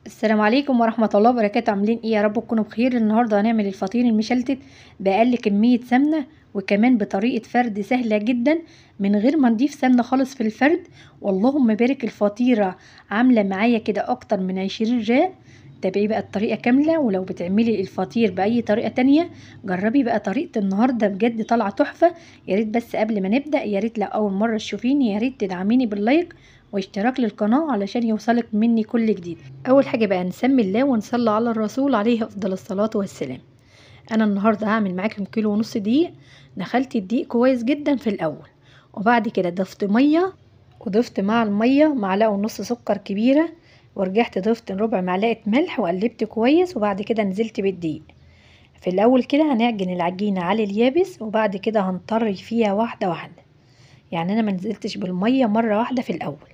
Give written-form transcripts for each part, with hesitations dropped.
السلام عليكم ورحمة الله وبركاته. عاملين ايه؟ يا رب تكونوا بخير. النهاردة هنعمل الفطير المشلتت بأقل كمية سمنة، وكمان بطريقة فرد سهلة جدا من غير ما نضيف سمنة خالص في الفرد. واللهم بارك، الفطيرة عاملة معايا كده اكتر من 20 رق. تابعي بقى الطريقة كاملة، ولو بتعملي الفطير بأي طريقة تانية جربي بقى طريقة النهاردة، بجد طالعة تحفة. يا ريت بس قبل ما نبدأ، يا ريت لو أول مرة تشوفيني يا ريت تدعميني بال like واشتراك للقناة علشان يوصلك مني كل جديد. أول حاجة بقى نسمي الله ونصلي على الرسول عليه أفضل الصلاة والسلام. أنا النهاردة هعمل معاكم 1.5 كيلو دقيق. نخلت الدقيق كويس جدا في الأول، وبعد كده ضفت مية، وضفت مع المية 1.5 معلقة سكر كبيرة، ورجعت ضفت ربع معلقة ملح وقلبت كويس، وبعد كده نزلت بالدقيق. في الأول كده هنعجن العجينة على اليابس، وبعد كده هنطري فيها واحدة واحدة. يعني أنا ما نزلتش بالمية مرة واحدة في الأول،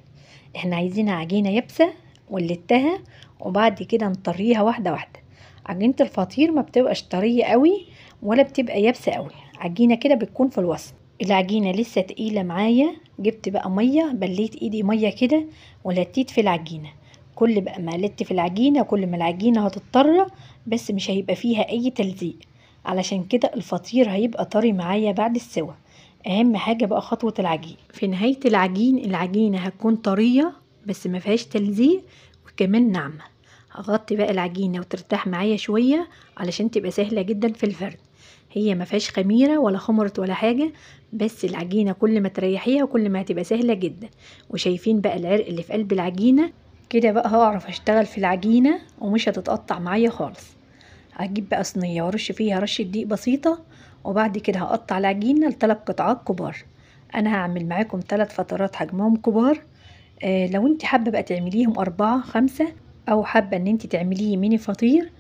احنا عايزينها عجينة يابسة ولتها، وبعد كده نطريها واحدة واحدة. عجينة الفطير ما بتبقاش طرية قوي ولا بتبقى يابسة قوي، عجينة كده بتكون في الوسط. العجينة لسه تقيلة معايا، جبت بقى مية، بليت ايدي مية كده ولتيت في العجينة. كل بقى ما قلت في العجينة كل ما العجينة هتضطر، بس مش هيبقى فيها اي تلزيق، علشان كده الفطير هيبقى طري معايا بعد السوا. اهم حاجة بقى خطوة العجين. في نهاية العجين العجينة هتكون طرية بس ما فيهاش تلزيق، وكمان ناعمة. هغطي بقى العجينة وترتاح معايا شوية علشان تبقى سهلة جدا في الفرد. هي ما فيهاش خميرة ولا خمرت ولا حاجة، بس العجينة كل ما تريحيها كل ما هتبقى سهلة جدا. وشايفين بقى العرق اللي في قلب العجينة كده، بقى هعرف اشتغل في العجينة ومش هتتقطع معايا خالص. هجيب بقى صينية وارش فيها رشة دقيق بسيطة، وبعد كده هقطع العجينة لثلاث قطعات كبار. انا هعمل معاكم 3 فترات حجمهم كبار. لو انت حابة بقى تعمليهم 4 5، او حابة ان انت تعمليه ميني فطير،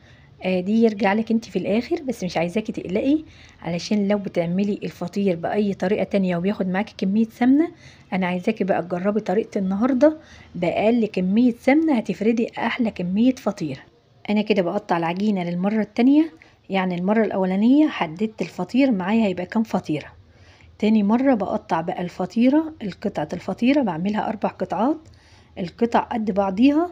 دي يرجع لك انت في الاخر، بس مش عايزاكي تقلقي، علشان لو بتعملي الفطير باي طريقة تانية وبياخد معاكي كمية سمنة، انا عايزاكي بقى تجربي طريقة النهاردة باقل كمية سمنة هتفردي احلى كمية فطير. انا كده بقطع العجينة للمرة التانية، يعني المرة الاولانية حددت الفطير معايا هيبقى كام فطيرة، تاني مرة بقطع بقى الفطيرة، القطعة الفطيرة بعملها 4 قطعات، القطع قد بعضيها،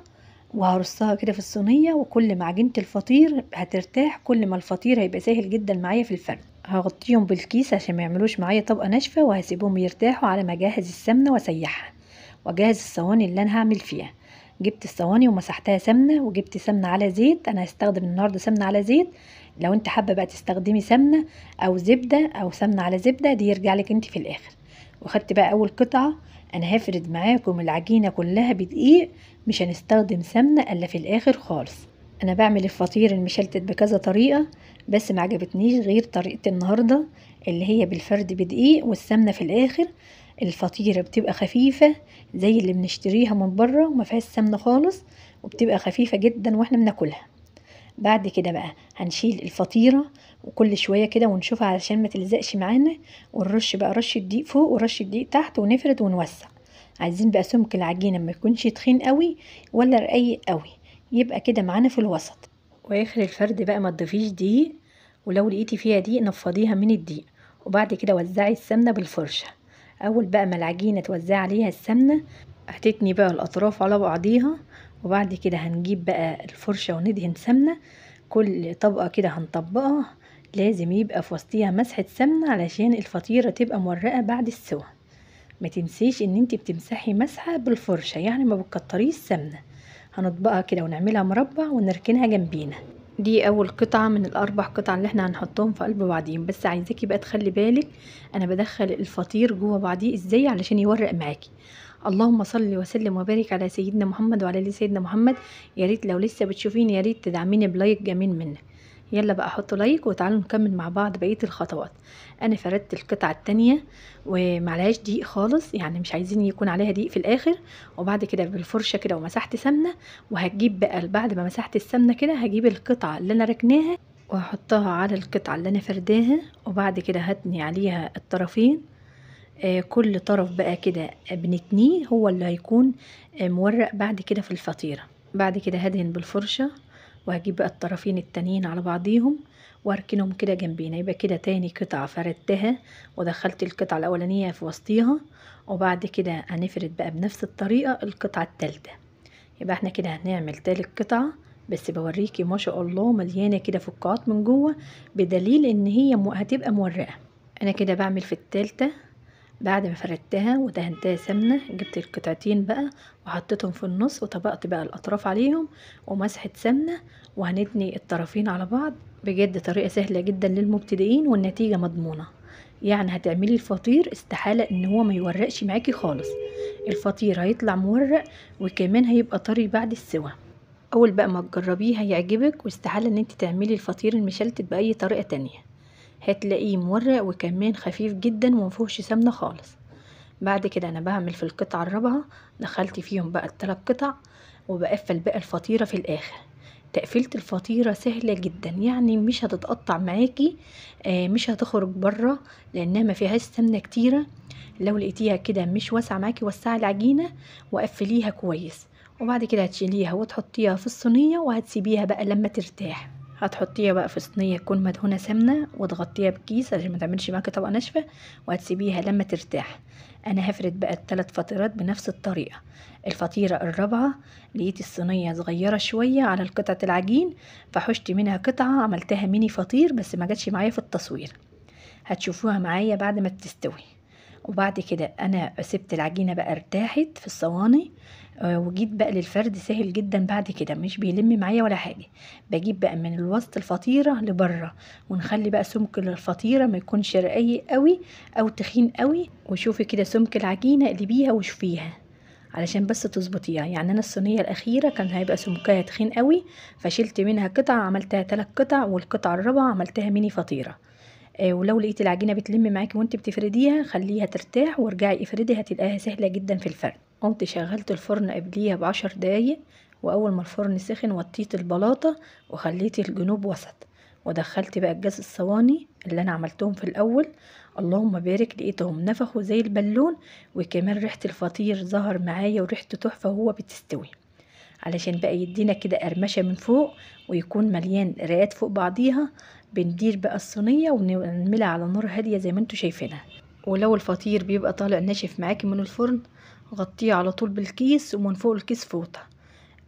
وهرصها كده في الصينية. وكل ما عجينة الفطير هترتاح كل ما الفطير هيبقى سهل جدا معايا في الفرد. هغطيهم بالكيس عشان ما يعملوش معايا طبقة ناشفة، وهسيبهم يرتاحوا على ما اجهز السمنة واسيحها، واجهز الصواني اللي انا هعمل فيها. جبت الصواني ومسحتها سمنة، وجبت سمنة على زيت. انا هستخدم النهاردة سمنة على زيت، لو انت حابة بقى تستخدمي سمنة او زبدة او سمنة على زبدة دي يرجع لك انت في الاخر. وخدت بقى اول قطعة. انا هفرد معاكم العجينة كلها بدقيق، مش هنستخدم سمنة الا في الاخر خالص. انا بعمل الفطير المشلتت بكذا طريقة، بس ما عجبتنيش غير طريقة النهاردة اللي هي بالفرد بدقيق والسمنة في الاخر. الفطيرة بتبقى خفيفة زي اللي بنشتريها من بره وما فيهاش سمنة خالص، وبتبقى خفيفة جدا واحنا بناكلها. بعد كده بقى هنشيل الفطيرة وكل شوية كده ونشوفها علشان ما تلزقش معانا، ونرش بقى رشة دقيق فوق ورشة دقيق تحت، ونفرد ونوسع. عايزين بقى سمك العجينة ما يكونش تخين قوي ولا رقيق قوي، يبقى كده معانا في الوسط. واخر الفرد بقى ما تضيفيش دقيق، ولو لقيتي فيها دقيق نفضيها من الدقيق. وبعد كده وزعي السمنة بالفرشة. اول بقى ما العجينة توزعي عليها السمنة هتتني بقى الاطراف على بعضيها، وبعد كده هنجيب بقى الفرشة وندهن سمنة. كل طبقة كده هنطبقها لازم يبقى في وسطيها مسحة سمنة علشان الفطيرة تبقى مورقة بعد السوا. ما تنسيش ان انت بتمسحي مسحة بالفرشة، يعني ما بتكتريش سمنة. هنطبقها كده ونعملها مربع ونركنها جنبينا. دي اول قطعة من ال4 قطع اللي احنا هنحطهم في قلب بعضيهم. بس عايزاكي بقى تخلي بالك انا بدخل الفطير جوه بعضيه ازاي علشان يورق معاكي. اللهم صل وسلم وبارك على سيدنا محمد وعلى ال سيدنا محمد. يا ريت لو لسه بتشوفيني يا ريت تدعميني ب like جميل منك. يلا بقى حطوا like وتعالوا نكمل مع بعض بقية الخطوات. انا فردت القطعة التانية ومعلهاش دقيق خالص، يعني مش عايزين يكون عليها دقيق في الاخر. وبعد كده بالفرشة كده ومسحت سمنة، وهجيب بقى بعد ما مسحت السمنة كده هجيب القطعة اللي انا ركناها وهحطها على القطعة اللي انا فرداها، وبعد كده هتني عليها الطرفين. كل طرف بقى كده بنتنيه هو اللي هيكون مورق بعد كده في الفطيرة. بعد كده هدهن بالفرشة وهجيب بقى الطرفين التانيين على بعضيهم واركنهم كده جنبينا. يبقى كده تاني قطعة فردتها ودخلت القطعة الأولانية في وسطيها، وبعد كده هنفرد بقى بنفس الطريقة القطعة التالتة. يبقى احنا كده هنعمل تالت قطعة، بس بوريكي ما شاء الله مليانة كده فقاعات من جوه، بدليل ان هي هتبقى مورقة. انا كده بعمل في التالتة بعد ما فردتها ودهنتها سمنة، جبت القطعتين بقى وحطيتهم في النص وطبقت بقى الاطراف عليهم ومسحة سمنة، وهنتني الطرفين على بعض. بجد طريقة سهلة جدا للمبتدئين والنتيجة مضمونة. يعني هتعملي الفطير استحالة ان هو ما يورقش معاكي خالص، الفطير هيطلع مورق وكمان هيبقى طري بعد السوا. اول بقى ما تجربيه هيعجبك، واستحالة ان انت تعملي الفطير المشلتت باي طريقة تانية، هتلاقيه مورق وكمان خفيف جدا ومفيهوش سمنة خالص. بعد كده انا بعمل في القطعة الرابعة، دخلت فيهم بقى الثلاث قطع وبقفل بقى الفطيرة في الاخر. تقفيلة الفطيرة سهلة جدا، يعني مش هتتقطع معاكي، مش هتخرج بره لانها ما فيهاش سمنة كتيرة. لو لقيتيها كده مش واسعة معاكي وسعي العجينة وقفليها كويس، وبعد كده هتشيليها وتحطيها في الصينية وهتسيبيها بقى لما ترتاح. هتحطيها بقى في صينية تكون مدهونه سمنه وتغطيها بكيس عشان ما تعملش معاكي طبقه ناشفة، وهتسيبيها لما ترتاح. انا هفرد بقى الثلاث فطيرات بنفس الطريقة. الفطيره الرابعة لقيت الصينية صغيرة شوية على قطعه العجين، فحشت منها قطعه عملتها ميني فطير، بس ما جاتش معايا في التصوير، هتشوفوها معايا بعد ما بتستوي. وبعد كده انا سبت العجينة بقى ارتاحت في الصواني، وجيت بقى للفرد سهل جدا بعد كده، مش بيلم معايا ولا حاجة. بجيب بقى من الوسط الفطيره لبره، ونخلي بقى سمك الفطيره ما يكونش رقيق قوي او تخين قوي، وشوفي كده سمك العجينة اقلبيها وشوفيها علشان بس تظبطيها. يعني انا الصينية الاخيرة كان هيبقى سمكها تخين قوي، فشلت منها قطعه عملتها 3 قطع، والقطعه الرابعة عملتها ميني فطيره. ولو لقيت العجينة بتلم معاكي وانت بتفرديها خليها ترتاح وارجعي افردي، هتلاقيها سهلة جدا في الفرد. قمت شغلت الفرن قبليها ب10 دقايق، واول ما الفرن سخن وطيت البلاطه وخليت الجنوب وسط، ودخلت بقى الجاز الصواني اللي انا عملتهم في الاول. اللهم بارك، لقيتهم نفخوا زي البالون، وكمان ريحه الفطير ظهر معايا وريحته تحفة وهو بتستوي، علشان بقى يدينا كده قرمشه من فوق ويكون مليان رقات فوق بعضيها. بندير بقى الصينية ونعملها على نار هادية زي ما انتوا شايفينها. ولو الفطير بيبقى طالع ناشف معاكي من الفرن غطيه على طول بالكيس، ومن فوق الكيس فوطه،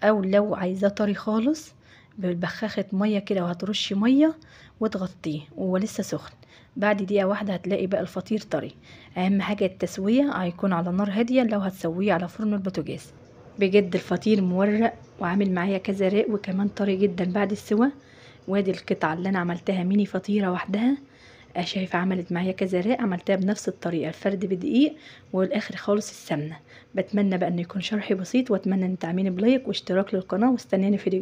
او لو عايزاه طري خالص بالبخاخه مية كده وهترشي مية وتغطيه وهو لسه سخن. بعد دقيقة واحدة هتلاقي بقى الفطير طري. اهم حاجة التسوية هيكون على نار هادية لو هتسويه على فرن البوتاجاز. بجد الفطير مورق وعامل معايا كذا رق، وكمان طري جدا بعد السوا. وادي القطعة اللي انا عملتها ميني فطيره وحدها، شايفه عملت معايا كذا رق، عملتها بنفس الطريقة، الفرد بدقيق والاخر خالص السمنة. بتمنى بقى ان يكون شرحي بسيط، واتمنى ان تعملي ب like واشتراك للقناة، واستناني في فيديو.